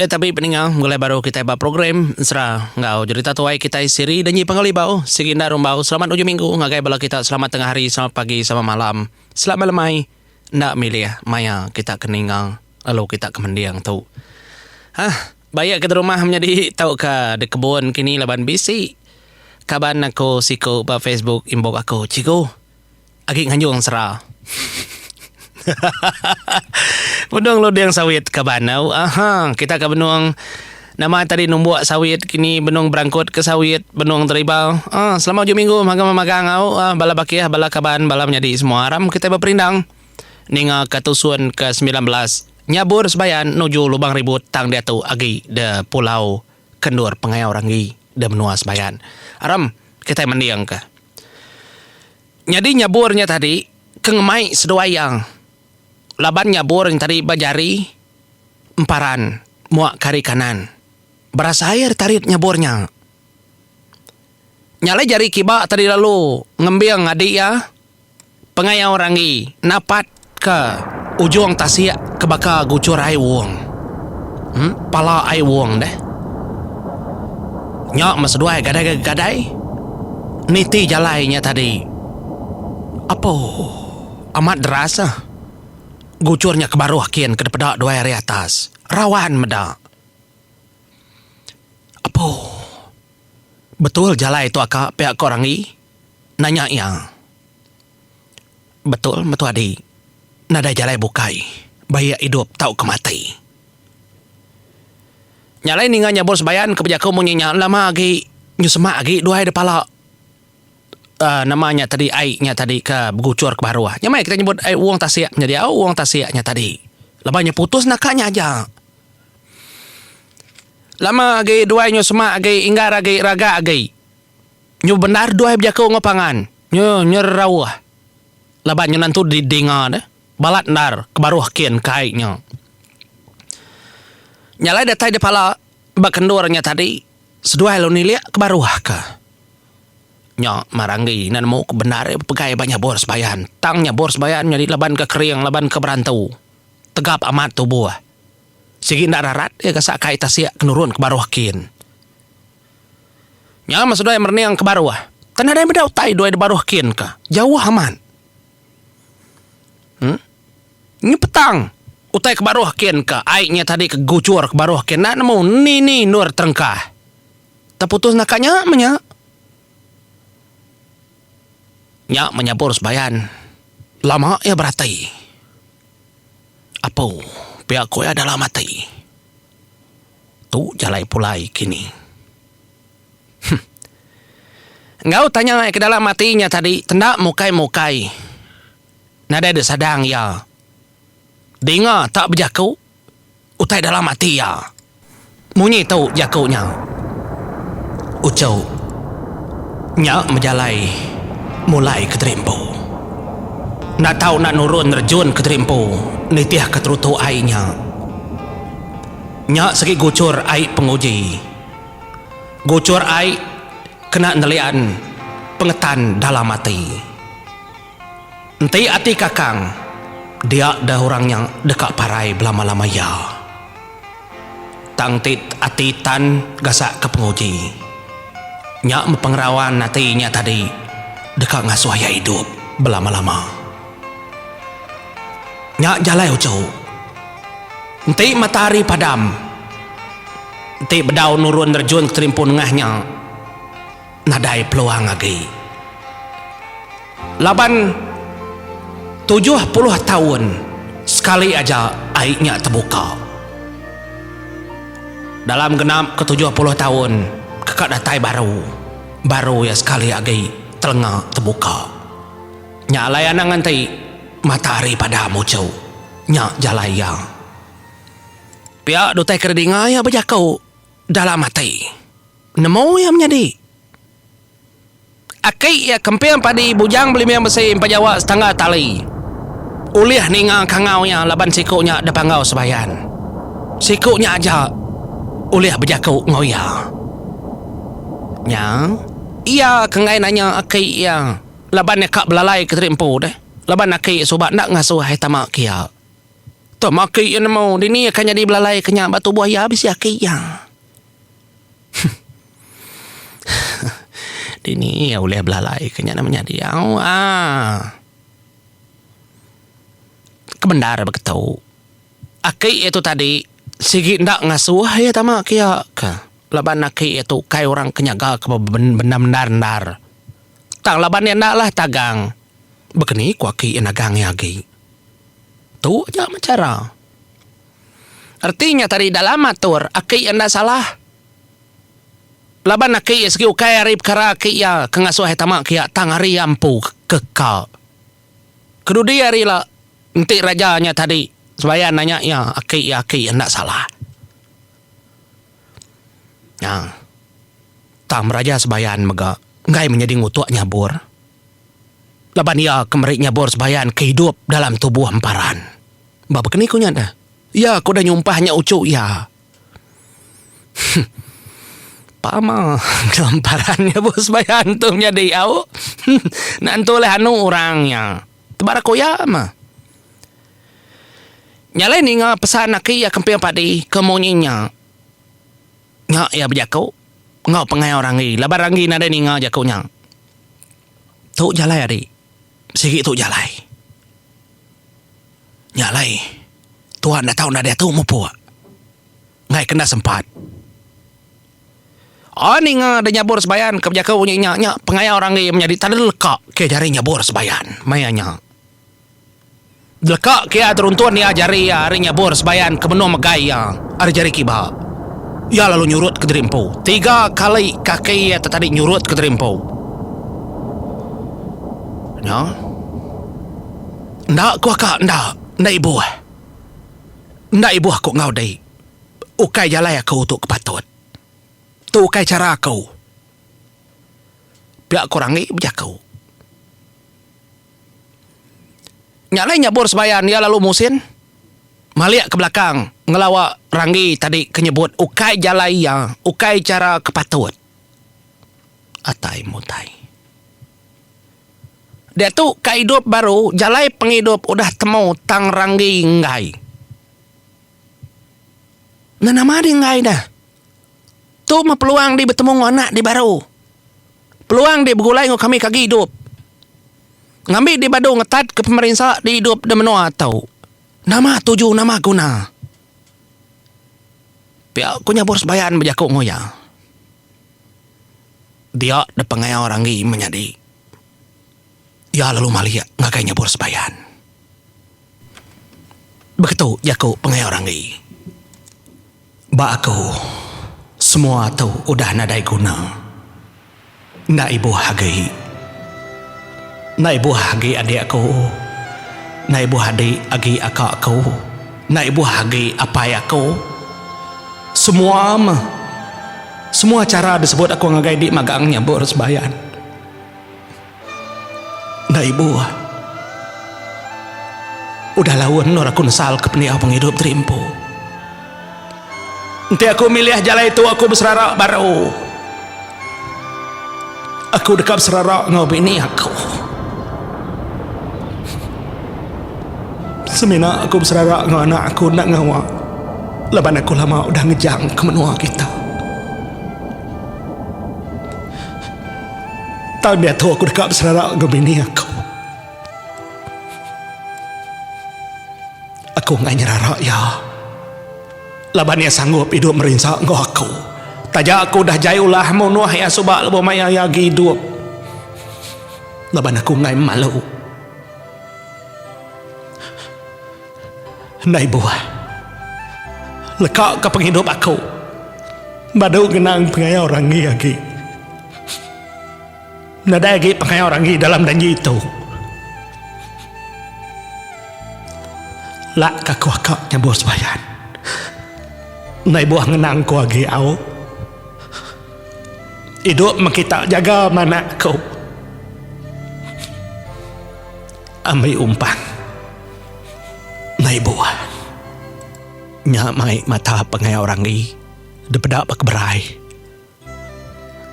Eh tabi peninga begulai baru kitai ba program ensera enggau jerita tuai kitai siri Danji Panggau Libau sigi enda rumbau selamat ujung minggu ngagai bala kita selamat tengah hari selamat pagi selamat malam selamat lemai enda milih maya kita ke ninga lalu kita ke mending tu. Hah baik ke rumah menyadi tauka di kebun kini laban bisi kaban aku siku ba Facebook inbox aku cikgu. Agi nganjung sera. Benung luding sawit kaban au. Aha, kita ka benung nama tadi numbuk sawit kini benung berangkut ke sawit, benung deriba. Ah, selama ujung minggu magang-magang au ah, bala bakih, bala kaban, bala menyadi semua aram kitai beperindang ninga ka tusun ke 19 nyabur sebayan nuju lubang ribut tang diatu agi de pulau Kendur Pengayau Ranggi de menua Sebayan. Aram kitai mending ka. Nyadi nyabur nya tadi ke ngemai seduai iya laban nyabur nya tadi ba jari emparan mua ke ari kanan. Berasai ari tarit nyabur nya. Nya alai jari kiba tadi lalu ngembing adi iya Pengayau Ranggi napat ke ujung tasik ke baka guchur ai wong. Em pala ai wong deh. Nya meh seduai gadai-gadai niti jalai nya tadi. Apo amat deras ah. Guchur nya ke baruh kin ke dipeda duai ari atas. Rawan meda. Apo betul jalai tu aka pia ko Ranggi nanya iya. Betul metu adi nadai jalai bukai baik idup tauka mati. Nya alai ninga nyabur sebayan ke bejaku munyi nya lama agi nyu semak agi duai da pala uhh nama nya tadi ai nya tadi ke beguchur ke baruh. Nya meh kita nyebut ai wong tasik nyadi au wong tasik nya tadi. Laban nya putus naka nya aja. Lama agi duai nyu semak agi inggar agi ragak agi. Nyu bendar duai bejaku enggau pangan nyu nyerauh laban nyu nentu didinga deh. Balat endar ke baruh kin ke ai nya. Nya alai datai di pala ba kendur nya tadi, seduai lalu nilik ke baruh ka. Nya Maranggi enda nemu ke bendar iya bepegai ba nyabur sebayan. Tang nyabur sebayan nyadi laban ke kering laban ke berantu. Tegap amat tubuh. Sigi enda rarat iya gasak ke ai tasik ke nurun ke baruh kin. Nya meh seduai merening ke baruh. Tang nadai meda utai duai di baruh kin ka. Jauh amat. Em. Nyu petang utai ke baruh kin ka ai nya tadi ke guchur ke baruh kin enda nemu ni ni endur terengkah. Teputus naka nya meh nya. Nya meh nyabur sebayan lama iya berati. Apu pia ku iya dalam ati. Tu jalai pulai kini. Huh. Enggau tanya ke dalam ati nya tadi tenda mukai-mukai. Nadai dek sadang iya. Dinga tak bejaku utai dalam ati iya. Munyi tu jaku nya. Uchu. Nya mejalai mulai kediri empu. Enda tau enda nurun nerejun kediri empu nitihka terutu ai nya. Nya sigi guchur ai penguji. Guchur ai kena nelian pengetan dalam ati. Enti ati kakang, dia deh orang nya deka parai belama-lama iya. Tang enti ati tan gasak ke penguji, nya meh pengerawan ati nya tadi deka ngasuh iya idup belama-lama. Nya jalai uchu. Enti matahari padam, enti bedau nurun nerjun ke terimpu nengah nya, nadai peluang agi. Laban 70 taun sekali aja ai nya tebuka. Dalam genap ke 70 taun ke ka datai baru, baru iya sekali agi telenga tebuka. Nya alai anang nganti matahari padam uchu. Nya jalai iya. Pia dutai ke didinga iya bejaku dalam ati. Nemu iya menyadi. Aki iya kemping padi bujang belimbing besi empa jawa setangga tali. Ulih ninga kangau iya laban siku nya dipanggau sebayan. Siku nya aja ulih bejaku enggau iya. Nya iya ke enggai nanya aki iya laban iya ka belalai kediri empu deh. Laban aki suba enda ngasuh ai tama kia. Tang aki iya nemu dini akan nyadi belalai ke nya ba tubuh iya bisi aki iya. Dini iya ulih belalai ke nya nama nyadi au aaa. Ke bendar beketu. Aki iya tu tadi sigi enda ngasuh iya tama ke iya ke laban aki iya tu ukai orang ke nyaga ke bendar endar. Tang laban iya enda lah tagang bekeni ku aki iya nagang iya agi. Tu aja meh chara. Reti nya tadi dalam atur aki iya enda salah. Laban aki iya sigi ukai ari pekara aki iya ke ngasuh iya tama ke iya tang ari iya empu ke ka. Kedudi hari ila enti raja nya tadi sebayan nanya iya aki iya aki iya enda salah. Nya tang raja sebayan mega enggai menyadi ngutuk nyabur laban iya ke meri nyabur sebayan ke idup dalam tubuh emparan. Ba bekeni ku nya deh. Iya ke udah nyumpah nya uchu iya. Pama kelamparan nya bos bayan tu nyadi au. Nentu ulih anu orang nya. Tebara ku iya mah. Nya alai ninga pesan aki iya kemping padi ke munyi nya. Nya iya bejaku enggau pengayau Ranggi laban Ranggi nadai ninga jaku nya. Tu jalai adi. Sigi tu jalai. Nya alai tuan enda tau enda diatu mupuk. Enggai kena sempat. Oh ninga deh nyabur sebayan ke bejaku munyi nya nya pengayau ranggi menyadi tanda leka ke jari nyabur sebayan maya nya. Leka ke iya teruntun iya jari iya ari nyabur sebayan ke benung megai iya ari jari kiba. Iya lalu nyurut kediri empu. Tiga kali kaki iya tetadi nyurut kediri empu. Nya. Enda ku aka enda. Enda ibuh. Enda ibuh aku enggau dei. Ukai jalai aku tu ke patut. Tu ukai chara aku. Pia ku Ranggi bejaku. Nya alai nyabur sebayan iya lalu musin malik ke belakang ngelawa Ranggi tadi ke nyebut ukai jalai iya, ukai chara ke patut. Atai mutai. Diatu ka idup baru jalai pengidup udah temu tang Ranggi enggai. Nah nama dih enggai dah. Tu meh peluang dih betemu enggau anak dih baru. Peluang dih begulai enggau kami ke agi idup. Ngambi dih badu ngetat ke pemerinsa dih idup di menua tu. Nama tuju nama guna. Pia ku Nyabur Sebayan bejaku enggau iya. Dia da pengayau Ranggi menyadi. Iya lalu malik ngagai Nyabur Sebayan. Beketu jaku pengayau Ranggi. Ba aku, semua tu udah nadai guna. Enda ibuh agi. Enda ibuh agi adik aku. Enda ibuh adik agi aka aku. Enda ibuh agi apai aku. Semua meh. Semua chara disebut aku ngagai dik magang nyabur sebayan. Enda ibuh. Udah laun endur aku nesal ke pendiau pengidup diri empu. Enti aku milih jalai tu aku beserara baru. Aku deka beserara enggau bini aku. Semina aku beserara enggau anak aku enda ngawa laban aku lama udah ngejang ke menua kita. Tang diatu aku deka beserara enggau bini aku. Aku enggai nyerara iya laban iya sanggup idup merinsa enggau aku. Taja aku udah jai ulah munuh iya suba lebuh maya iya agi idup laban aku enggai malu. Enda ibuh. Leka ka pengidup aku. Badu ngenang pengayau ranggi agi. Nadai agi pengayau ranggi dalam danji tu. Lak ka aku aka nyabur sebayan. Enda ibuh ngenang ku agi au. Idup meh kita jaga manak ku. Ambi umpan ndai buah. Nya mai mata pengayau Ranggi dipeda ba keberai.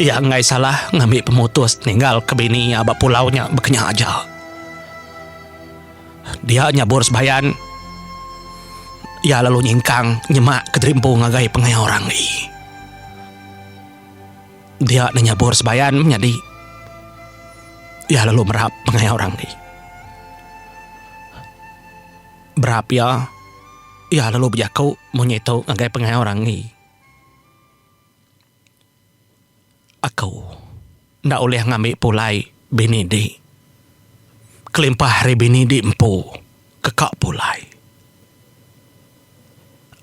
Iya enggai salah ngambi pemutus ninggalka bini iya ba pulau nya bekenya aja. Dia nyabur sebayan. Iya lalu nyingkang nyemak ke diri empu ngagai pengayau Ranggi. Dia ne nyabur sebayan menyadi. Iya lalu merap pengayau Ranggi. Berap iya, iya lalu bejaku munyi tu ngagai pengayau Ranggi. Aku enda ulih ngambi pulai bini di. Kelimpah ari bini di empu ke ka pulai.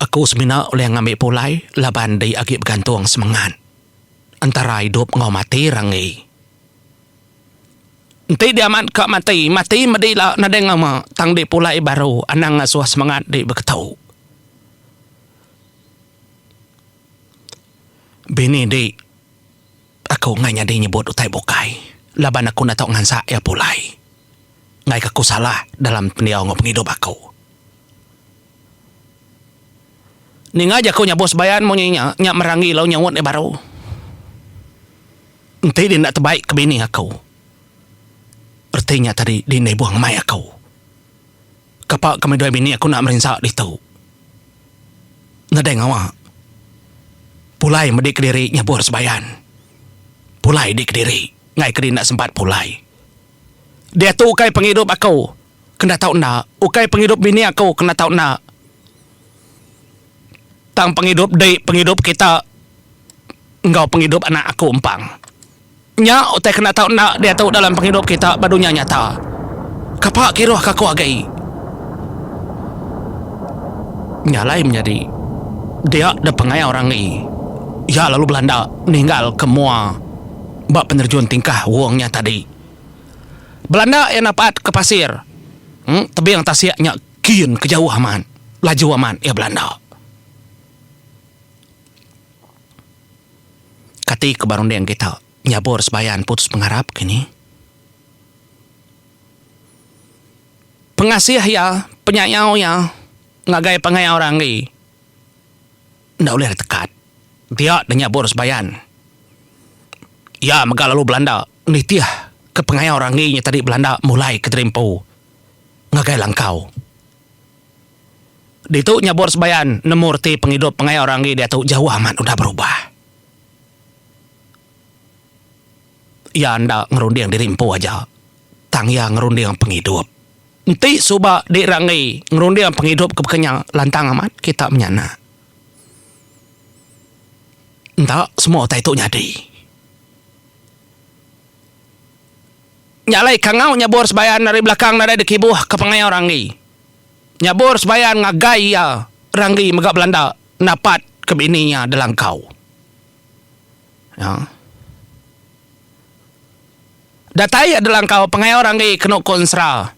Aku semina ulih ngambi pulai laban di agi begantung semengat entara idup enggau mati ranggi. Enti di amat ka mati, mati medi la nadai ngawa tang di pulai baru anang ngasuh semengat di beketu. Bini di aku enggai nyadi nyebut utai bukai laban aku enda tau ngansak iya pulai. Enggai ke aku salah dalam pendiau enggau pengidup aku. Ninga jaku nyabus bayan munyi nya, nya meranggi lalu nyaut iya baru. Enti di enda tebaik ke bini aku, reti nya tadi di enda ibuh ngemai aku. Kapa ke meduai bini aku enda merinsa ditu. Nadai ngawa. Pulai medi kediri nyabur sebayan. Pulai di kediri ngai ke di enda sempat pulai. Diatu ukai pengidup aku kena tau enda, ukai pengidup bini aku kena tau enda. Tang pengidup di pengidup kita enggau pengidup anak aku empang. Nya utai kena tau enda diatu dalam pengidup kita ba dunya nyata. Kapa kiruh ka aku agi. Nya alai menyadi dia da pengayau Ranggi. Iya lalu belanda ninggal ke mua ba penerjun tingkah wong nya tadi. Belanda iya napat ke pasir tebing tasik nya kin ke jauh amat laju amat iya belanda. Kati ke ba runding kita nyabur sebayan putus pengarap kini? Pengasih iya, penyayau iya ngagai pangayau Ranggi enda ulih ditekat. Dia da nyabur sebayan. Iya mega lalu belanda nitih ke pengayau Ranggi nya tadi belanda mulai ke Terimpu ngagai Langkau. Ditu nyabur sebayan nemu reti pengidup pengaya orang agi diatu jauh amat udah berubah. Iya enda ngerunding diri empu aja tang iya ngerunding pengidup. Enti suba di ranggi ngerunding pengidup ke baka nya lantang amat kita menyanak. Enda semua utai tu nyadi. Nya alai kangau nyabur sebayan ari belakang nadai dikibuh ke pengaya ranggi. Nyabur sebayan ngagai iya Ranggi mega belanda napat ke bini iya Delangkau. Ya. Datai iya Delangkau pengayau Ranggi kenu ko ensera.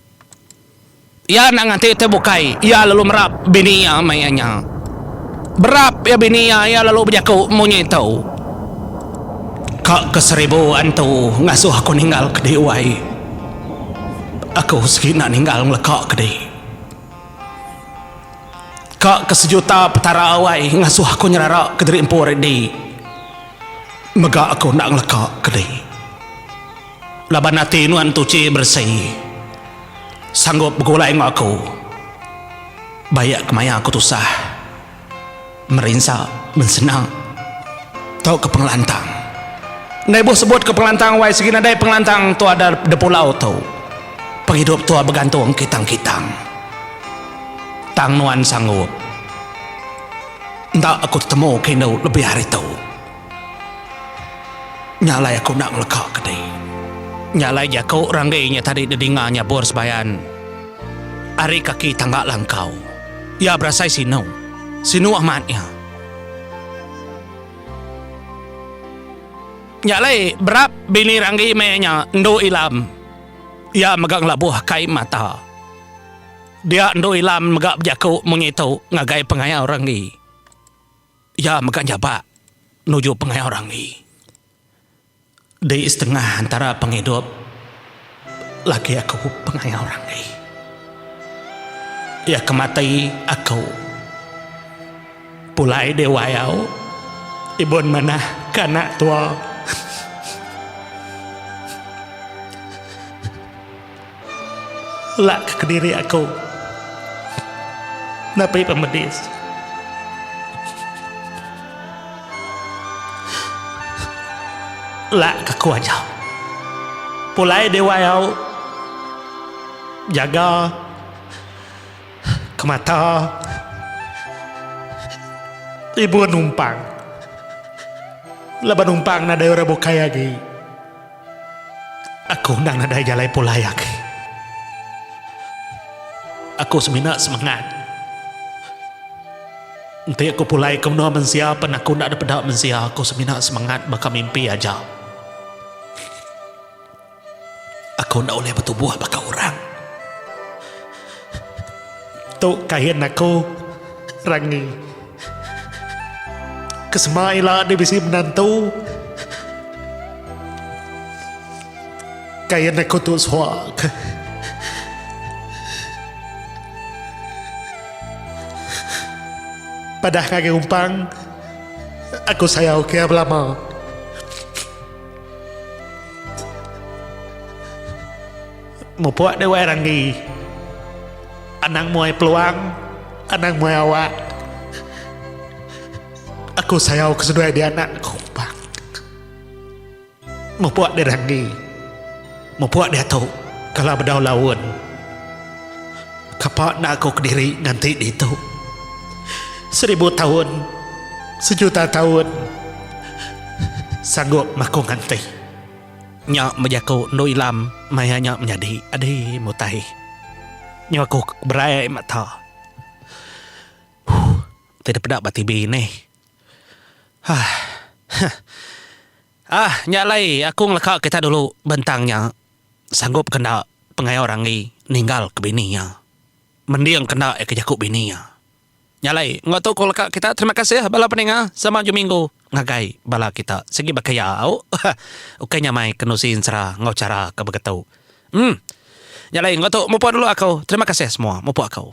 Iya enda nganti utai bukai, iya lalu merap bini iya maya nya. Berap iya bini iya, iya lalu bejaku munyi tu. Ka ke seribu antu ngasuh aku ninggal ke di wai. Aku sigi enda ninggal ngeleka ke di. Ka ke sejuta petara wai ngasuh aku nyerara ke diri empu ari di. Mega aku enda ngeleka ke di. Laban ati nuan tuchi beresi. Sanggup begulai enggau aku. Baik kemaya aku tusah. Merinsa, mensena tauka pengelantang. Enda ibuh sebut ke pengelantang wai sigi nadai pengelantang tua da de pulau tu. Pengidup tua begantung kitang-kitang. Tang nuan sanggup. Enda aku tetemu ke indu lebih ari tu. Nya alai aku enda ngeleka ke dih. Nya alai jaku Ranggi nya tadi didinga nyabur sebayan ari kaki tangga langkau. Iya berasai sinu. Sinu amat iya. Nya alai berap bini Ranggi meh nya endu Ilam. Iya mega ngelabuh kai mata. Dia endu Ilam mega bejaku munyi tu ngagai pengayau Ranggi. Iya mega nyabak nuju pengayau Ranggi. Di setengah antara pengidup laki aku pengayau Ranggi. Iya ke mati aku pulai di wai au ibun manah ke anak tua. Lak ke kediri aku. Napi pemedis. Lak ke aku aja. Pulai deh wai au. Jaga kemata ibu numpang. Laban numpang nadai orang bukai agi. Aku endang nadai jalai pulai agi. Aku semina semengat. Enti aku pulai ke menua mensia pen aku enda dipeda mensia aku semina semengat baka mimpi aja. Aku enda ulih betubuh baka orang. Tu kain aku Rangi. Kesema ila deh bisi menantu. Kain aku tu suak. Padah ngagai umpang aku sayau ke iya belama. Mupuk deh wai Ranggi. Anang muai peluang, anang muai awak. Aku sayau ke seduai dianak ku Umpang. Mupuk deh Ranggi. Mupuk diatu kala bedau laun. Kapa enda aku kediri nganti ditu. Seribu taun, sejuta taun sanggup aku nganti. Nya bejaku endu Ilam maya nya menyadi adi mutai. Nyu aku berai mata. Huh ti dipeda ba TV nih. Hah. Ah nya alai aku ngeleka kita dulu bentang nya. Sanggup ke enda pengayau Ranggi ninggal ke bini iya. Mending ke enda iya ke jaku bini iya. Nya alai, enggau tu ku leka kita terima kasih bala peninga sama ujung minggu ngagai bala kita sigi baka iya au. Ukai nyamai ke nusi ensera enggau chara ke begetu. Em. Nya alai enggau tu mupuk dulu aku. Terima kasih semua mupuk aku.